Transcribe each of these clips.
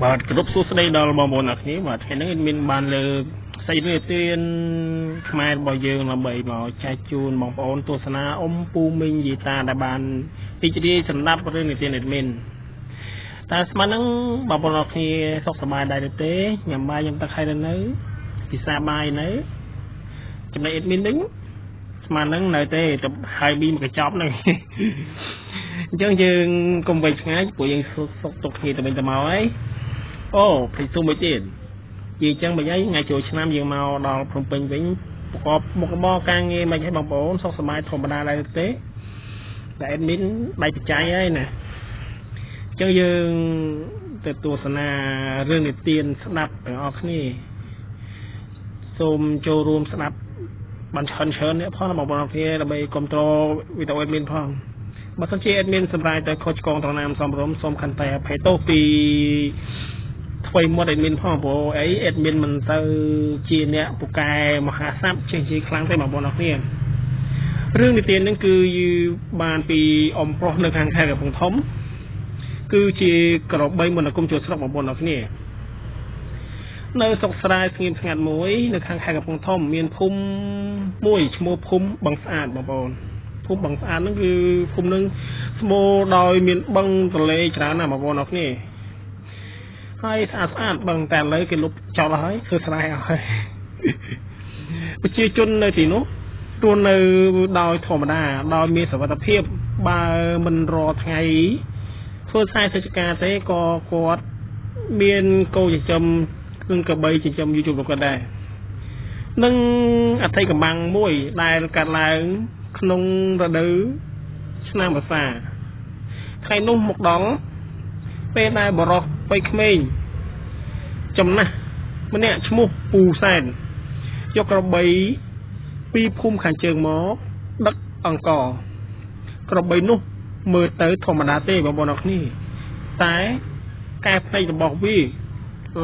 បាទគ្រប់សួស្តីដល់បងប្អូនអរគ្នាបាទថ្ងៃនេះមានបានលើកសាច់រឿងទានខ្មែររបស់យើងដើម្បីមកចែកជូនបងប្អូនទស្សនាអ៊ំពូមីងយីតាដែលបានរីករាយសម្រាប់រឿងនិទានអេដមីនតើស្មានហ្នឹងបងប្អូនអរគ្នាសុខសប្បាយដែរឬទេញ៉ាំបាយញ៉ាំទឹកហើយនៅពិសាបាយនៅចំណែកអេដមីនវិញស្មានហ្នឹងនៅទេទៅហើយប៊ីមកកញ្ចប់ហ្នឹងអញ្ចឹងយើងកុំវែងឆ្ងាយព្រោះយើងសុខទុក្ខគ្នាទៅវិញទៅមកហើយអូភ្លេចស៊ូមួយទៀតជាអញ្ចឹងបើយាយថ្ងៃចូលឆ្នាំយើងមកដល់ភ្នំពេញវិញប្រកបមុខរបរការងារមិនឲ្យបងប្អូនសុខសប្បាយធម្មតាដែរទេតែអេដមីនដៃបច្ច័យហើយណាអញ្ចឹងយើងទៅទស្សនារឿងនិទានស្ដាប់ទាំងអស់គ្នាសូមចូលរួមស្ដាប់បានច្រើនអ្នកផងបងប្អូនគ្នាដើម្បីគ្រប់គ្រងវីដេអូអេដមីនផងបើសិនជាអេដមីនសម្រាប់តែខុសឆ្គងត្រង់ណាមសំរុំសូមខន្តីអភ័យទោសពីថ្មីមាត់អេដមីនផងព្រោះអីអេដមីនមិនសូវជាអ្នកពូកែមហាស័ព្ទចេះនិយាយខ្លាំងទេបងប្អូនអរគ្នារឿងនិទានហ្នឹងគឺបានពីអ៊ំប្រុសនៅខាងខេត្តកំពង់ធំគឺជាក្របីមន្តអាគមចូលស្រុកបងប្អូនអរគ្នានៅស្រុកស្រែស្ងៀមស្ងាត់មួយនៅខាងខេត្តកំពង់ធំមានភូមិមួយឈ្មោះភូមិបឹងស្អាតបងប្អូនភូមិបឹងស្អាតហ្នឹងគឺភូមិហ្នឹងស្បូរដោយមានបឹងទន្លេច្រើនណាស់បងប្អូនអរគ្នាហើយស្អាតស្អាតបឹងតែឥឡូវគេលុបចោលហើយធ្វើស្រែអស់ហើយប្រជាជននៅទីនោះរស់នៅដោយធម្មតាដោយមានសុវត្ថិភាពបើមិនរាល់ថ្ងៃធ្វើស្រែធ្វើចម្ការទេក៏គាត់មានគោចិញ្ចឹមនិងក្របីចិញ្ចឹមយូរជុំគាត់ដែរនិងអធិកំបាំងមួយដែលកើតឡើងក្នុងរដូវឆ្នាំវស្សាថ្ងៃនោះមកដល់ពេលដែលបរោះវ័យក្មេងចំណាស់ម្នាក់ឈ្មោះពូសែនយកក្របីពីភូមិខាងជើងមកដឹកអង្ករក្របីនោះមើលទៅធម្មតាទេបងប្អូនអរគ្នាតែកែភ្នែករបស់វា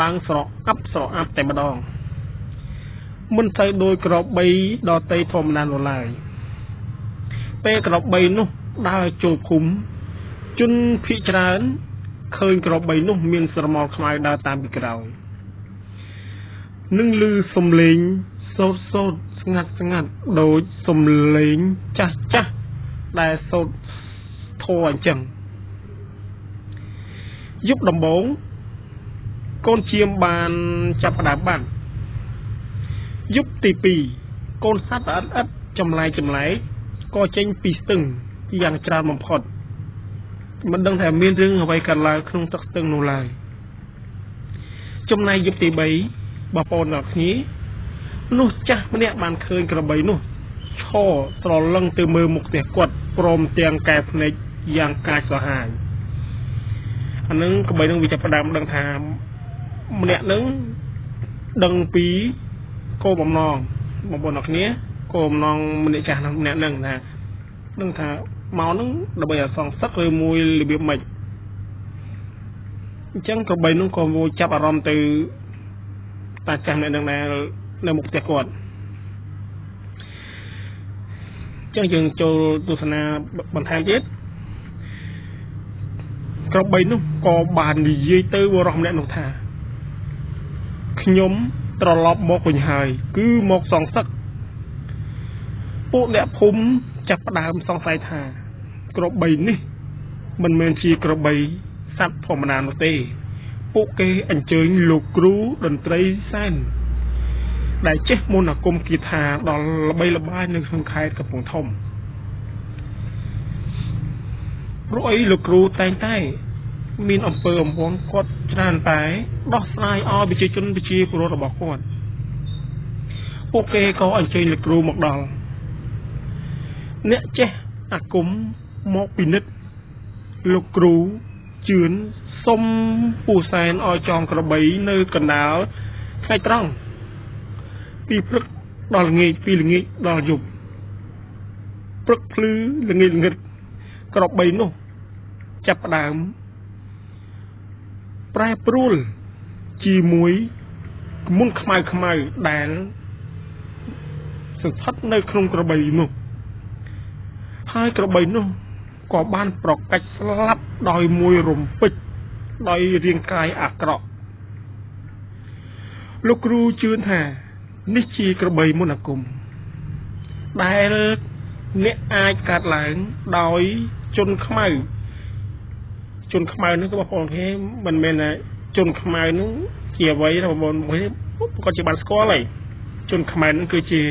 ឡើងស្រអាប់ស្រអាប់តែម្ដងមិនសូវដោយក្របីដតីធម្មតានោះឡើយពេលក្របីនោះដើរចូលភូមិជនភៀសច្រើនឃើញក្របីនោះមានស្រមោលខ្មៅដើរតាមពីក្រោយនឹងឮសំឡេងសូត្រសូត្រស្ងាត់ស្ងាត់ដូចសំឡេងចាស់ចាស់ដែលសូត្រធម៌អញ្ចឹងយប់ដំបូងកូនជាមបានចាប់ផ្ដើមបានយប់ទី2កូនសត្វអិតអិតចម្លែកចម្លែកក៏ចេញពីស្ទឹងយ៉ាងច្រើនបំផុតមិនដឹងថាមានរឿងអ្វីកើតឡើងក្នុងទឹកស្ទឹងនោះឡើយចំណែកយប់ទី3បងប្អូនទាំងគ្នានោះចាស់ម្នាក់បានឃើញក្របីនោះឈរស្រលឹងទៅមើលមុខផ្ទះគាត់ព្រមទាំងកែភ្នែកយ៉ាងកាចសាហាវអានឹងក្របីនឹងវាចាប់ផ្ដើមដឹងថាម្នាក់នឹងដឹងពីគោលបំណងបងប្អូនទាំងគ្នាគោលបំណងម្នាក់ចាស់ម្នាក់នឹងថាដឹងថាមកហ្នឹងដើម្បីឲ្យសងសឹកឬមួយរបៀបម៉េចអញ្ចឹងក្របីនោះក៏មួយចាប់អារម្មណ៍ទៅតាចាស់អ្នកនឹងដែលនៅមុខផ្ទះគាត់អញ្ចឹងយើងចូលទស្សនាបន្ថែមទៀតក្របីនោះក៏បាននិយាយទៅបុរសម្នាក់នោះថាខ្ញុំត្រឡប់មកវិញហើយគឺមកសងសឹកពួកអ្នកភូមិចាប់ផ្ដើមសង្ស័យថាក្របីនេះមិនមែនជាក្របីសត្វធម្មតានោះទេពួកគេអញ្ជើញលោកគ្រូតន្ត្រីសែនដែលចេះមន្តអាគមគាថាដល់ល្បីល្បាញនៅក្នុងខេត្តកំពង់ធំព្រោះអីលោកគ្រូតែងតែមានអំពើអំព័ន្ធគាត់ច្រើនតែដោះស្រាយឲ្យប្រជាជនប្រជាពលរដ្ឋរបស់គាត់ពួកគេក៏អញ្ជើញលោកគ្រូមកដល់អ្នកចេះអាគមមកពិនិត្យលោកគ្រូជឿនសុំពូសែនឲ្យចងក្របីនៅកណ្ដាលថ្ងៃត្រង់ពីព្រឹកដល់ល្ងាចពីល្ងាចដល់យប់ព្រឹកភ្លឺល្ងាចល្ងឹតក្របីនោះចាប់ផ្ដើមប្រែប្រួលជាមួយមុនខ្មៅខ្មៅដែលសង្ខត់នៅក្នុងក្របីនោះហើយក្របីនោះក៏បានប្រកាច់ស្លាប់ដោយមួយរំពេច ដោយរាងកាយអាក្រក់លោកគ្រូជឿនថានេះជាក្របីមន្តអាគមដែលអ្នកអាចកាត់ឡើងដោយជនខ្មៅជនខ្មៅនោះក៏បងប្អូនគេមិនមែនថាជនខ្មៅនោះជាអ្វីណាបងប្អូនគាត់ជាបានស្គាល់ហើយជនខ្មៅនោះគឺជា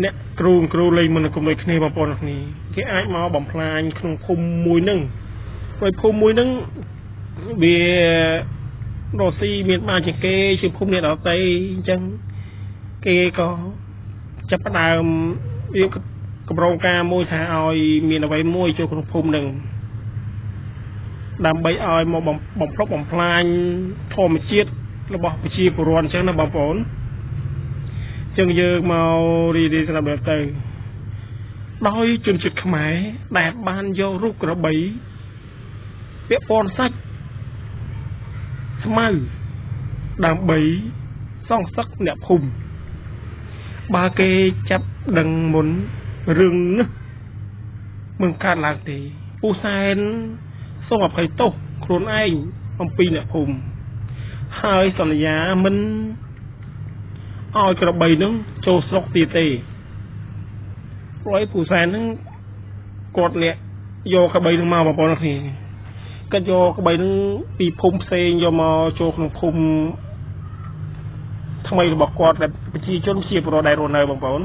អ្នកគ្រូលេងមន្តអាគមដូចគ្នាបងប្អូនគ្នាគេអាចមកបំផ្លាញក្នុងភូមិមួយនឹងដោយភូមិមួយនឹងវារស់ស៊ីមានបានជាងគេជាភូមិអ្នកដទៃអញ្ចឹងគេក៏ចាប់ផ្ដើមរៀបកម្រងការមួយថាឲ្យមានអ្វីមួយចូលក្នុងភូមិនឹងដើម្បីឲ្យមកបំផ្លុកបំផ្លាញធម្មជាតិរបស់ប្រជាពលរដ្ឋអញ្ចឹងណាបងប្អូនអញ្ចឹងយើងមករីរីស្រាប់ទៅដោយជនជាតិខ្មែរដែលបានយករូបក្របីពាក់ព័ន្ធសាច់ស្មៅដើម្បីសងសឹកអ្នកភូមិបើគេចាប់ដឹងមុនរឿងនេះមិនកើតឡើងទេពូសែនសូមអភ័យទោសខ្លួនឯងអំពីអ្នកភូមិហើយសន្យាមិនឲ្យក្របីនឹងចូលស្រុកទៀតទេព្រោះឯពូសែននឹងគាត់លាក់យកក្របីនឹងមកបងប្អូនគ្នាគាត់យកក្របីនឹងពីភូមិផ្សេងយកមកចូលក្នុងភូមិថ្មីរបស់គាត់ដែលប្រជាជនជាពលរដ្ឋដែលរស់នៅបងប្អូន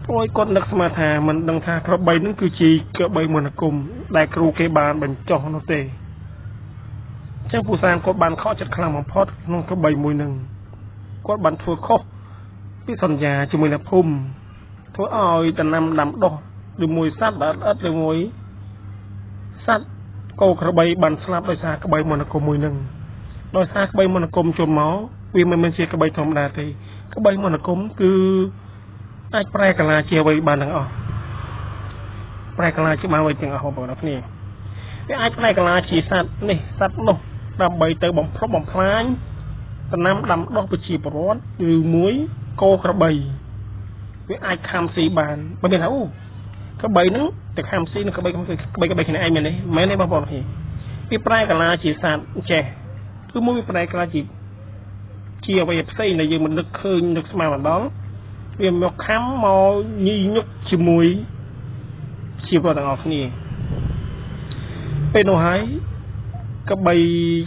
ព្រោះគាត់នឹកស្មានថាមិនដឹងថាក្របីនឹងគឺជាក្របីមន្តអាគមដែលគ្រូគេបានបញ្ចុះនោះទេអញ្ចឹងពូសានគាត់បានខកចិត្តខ្លាំងបំផុតក្នុងក្របីមួយនឹងគាត់បានធ្វើខុសពីសន្យាជាមួយអ្នកភូមិធ្វើឲ្យតំណាំដាំដុះឬមួយសត្វល្អិតឬមួយសត្វកោក្របីបានស្លាប់ដោយសារក្របីមន្តអាគមមួយនឹងដោយសារក្របីមន្តអាគមចូលមកវាមិនមែនជាក្របីធម្មតាទេក្របីមន្តអាគមគឺអាចប្រែកាឡាជាអ្វីបានទាំងអស់ប្រែកាឡាជាបានអ្វីទាំងអស់បងប្អូនគ្នាវាអាចប្រែកាឡាជាសត្វនេះសត្វនោះដើម្បីទៅបំផ្លុកបំផ្លាញដំណាំដាំដុះប្រជាពលរដ្ឋឬមួយកោក្របីវាអាចខំស៊ីបានបើមានថាអូក្របីហ្នឹងទៅខំស៊ីនឹងក្របីក្របីក្របីគ្នាឯងមែនទេមែនទេបងប្អូនគ្នាវាប្រែកាឡាជាសត្វចេះគឺមួយវាប្រែកាឡាជាអ្វីផ្សេងដែលយើងមិននឹកឃើញនឹកស្មានម្ដងវាមកខំមកញីញុកជាមួយជាពលរដ្ឋទាំងអស់គ្នាពេលនោះហើយក្របី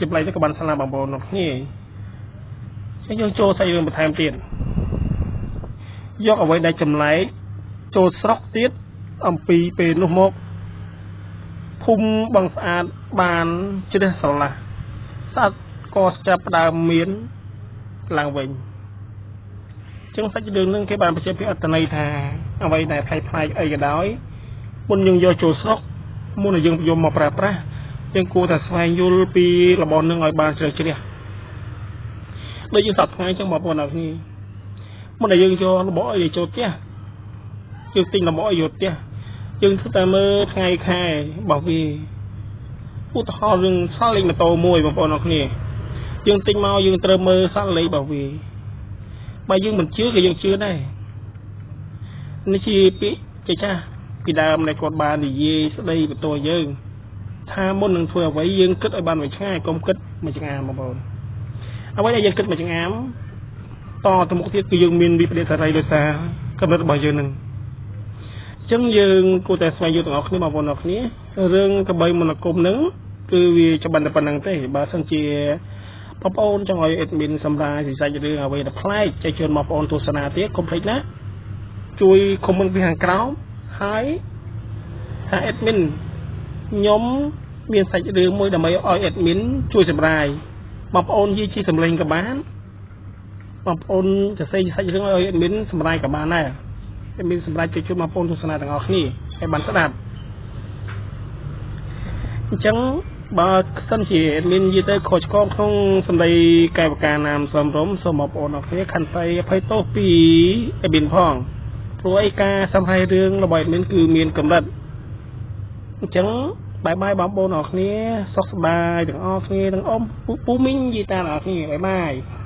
ចម្លែកនេះក៏បានស្លាប់បងប្អូនទាំងគ្នាអញ្ចឹងយើងចូលសាច់រឿងបន្ថែមទៀតយកអ្វីដែលចម្លែកចូលស្រុកទៀតអំពីពេលនោះមកភូមិបឹងស្អាតបានជ្រះស្រឡះសត្វក៏ចាប់ផ្ដើមមានឡើងវិញចឹងសាច់រឿងនឹងគេបានបញ្ជាក់ពីអត្ថន័យថាអ្វីដែលប្លែកៗអីក៏ដោយមុនយើងយកចូលស្រុកមុននឹងយើងយកមកប្រើប្រាស់យើងគួរតែស្វែងយល់ពីរបស់នឹងឲ្យបានជ្រៅជ្រះដូចយើងសប្តាហ៍ថ្ងៃចឹងបងប្អូនអរគ្នាមុនដែលយើងយករបស់អីចូលផ្ទះយើងទិញរបស់អីយកផ្ទះយើងធ្វើតែមើលថ្ងៃខែរបស់វាឧទាហរណ៍រឿងសាល់លេខម៉ូតូមួយបងប្អូនអរគ្នាយើងទិញមកយើងត្រូវមើលសាល់លេខរបស់វាបើយើងមិនជឿក៏យើងជឿដែរនេះជាពាក្យចាស់ពីដើមដែលគាត់បាននិយាយស្ដីបន្ទោសយើងថាមុននឹងធ្វើអ្វីយើងគិតឲ្យបានមួយឆ្ងាយកុំគិតមួយចង្អាមបងប្អូនអ្វីដែលយើងគិតមួយចង្អាមតទៅមុខទៀតគឺយើងមានវិបត្តិសេរីដោយសារកំណត់របស់យើងនឹងអញ្ចឹងយើងគួរតែស្វែងយល់ទាំងអស់គ្នាបងប្អូនទាំងអស់គ្នារឿងក្របីមន្តអាគមនឹងគឺវាច្បាស់តែប៉ុណ្្នឹងទេបើសិនជាបងប្អូនចង់ឲ្យ admin សម្រាយសាច់រឿងអ្វីដែលប្លែកចែកជូនបងប្អូនទស្សនាទៀតកុំភ្លេចណាជួយ comment ពីខាងក្រោមហើយថា admin ខ្ញុំមានសាច់រឿងមួយដើម្បីឲ្យ admin ជួយសម្រាយបងប្អូននិយាយជាសម្លេងក៏បានបងប្អូនសរសេរសាច់រឿងឲ្យ admin សម្រាយក៏បានដែរ admin សម្រាយជួយបងប្អូនទស្សនាទាំងអស់គ្នាឲ្យបានស្ដាប់អញ្ចឹងបើសិនជា admin និយាយទៅខុសឆ្គងក្នុងសម្ដីកែវការណាមសំរុំសូមបងប្អូនអរគ្នាខន្តីអភ័យទោសពី admin ផងព្រោះឯការសម្រាយរឿងរបស់ admin គឺមានកម្រិតអញ្ចឹងបាយបាយបងប្អូនអរគ្នាសុខសប្បាយទាំងអស់គ្នាទាំងអ៊ំពូមីងយីតាអរគ្នាបាយបាយ។